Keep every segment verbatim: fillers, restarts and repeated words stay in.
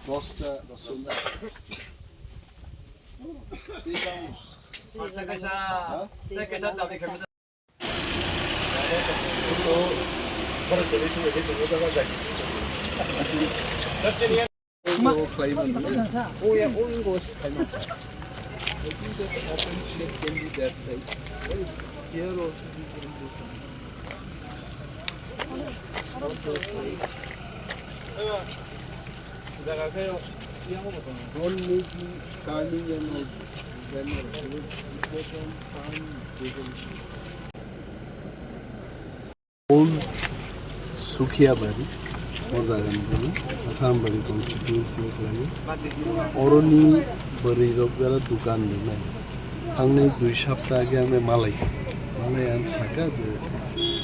Dosta, dosta. Here also we can do something. Don't make me turning and all. Then all. Important time, they can Old Sukhiabari, o jagani bono Asarambari constituency o khlaio. Oroni bwrwi rok jara dukan rwnai. Thangni dui sapta age ang bai malai. Malai ang saka je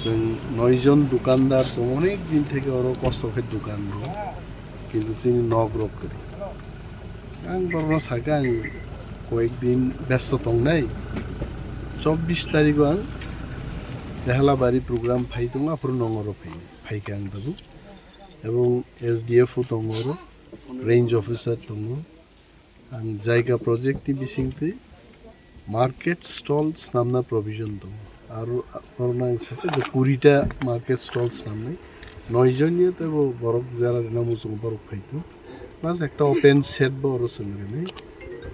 chwng noi jon dukandar tongo, onek din theke oro kosto khe dukan rwo. Kintu chini nok rok kwrwi. Ang borokno sakha, ang koyek din besto tongnai. Chobbish tarigo ang Dehalabari program phai tongo, aphuru nongoro phai, phaikha ang tabuk. Ebong S D F o tongo oro, range officer tongo. Ang jaiga project ni bisingtwi market stall snamna provision tongo. Aro borokno ang sakha je kurita market stall snamnai. Noi jon ya tei bo borok jera rwna muchungo borok phai tongo. Plus ekta open shed bo oro chwng rinai.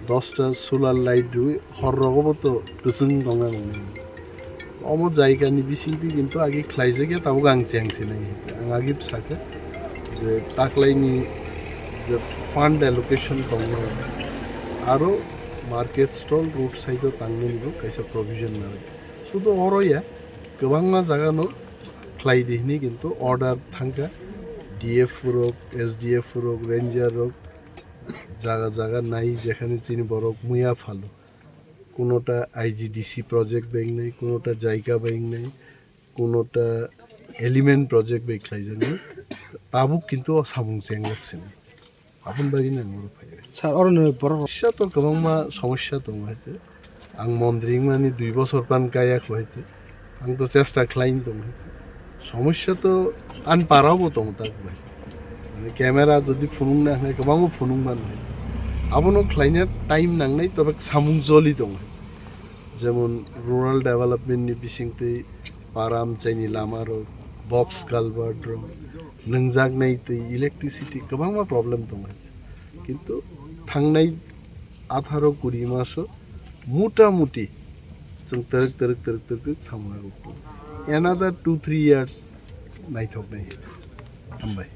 Dosta solar light rwi hor rogo bo to kwchwng tongna nangni. Omo jaiga ni bisingtwi kintu agi khlaijak ya tabuk ang cheng sinai. Ang agi sakha je taklaini je fund allocation tongnai aro market stall road side o tangnani bo kaisa provision nanai. Sudu oro ya, kwbangma jaga no khlai di hwnwi kintu order thangkha D F rok, S D F rok, ranger rok, jaga jaga nai jekhani chini borok muya phalo. Kunota I G D C project bai wngnai, kunota jaiga bai wngnai, kunota element project bai khlaijaknai. Tabuk kintu o samung chengjak sini. Aboni bagwi nang oro phai. Sir, oro ni borok rok. Kisa to kwbangma somosya tongo hai te. Ang mondri wngmani dui bosor pan kaya kho hai te. Ang to chesta khlaini tongo hai te. Somosya to ani parao bo tongo tak bai. Mane camera jodi phunuk na hai kwbangma phunuk man hai. Abono khlaina time nangnai, tobe samung joli tongo hai. Jemon rural development ni bisingtwi param chaini lama rok, box culvert rok, nwngjak nai twi, electricity kwbangma problem tongo. Kintu thangnai atharo kuri maso mota moti chwng twrwk twrwk twrwk twrwk samung tongo. Another two three years naithok nai. Hambai.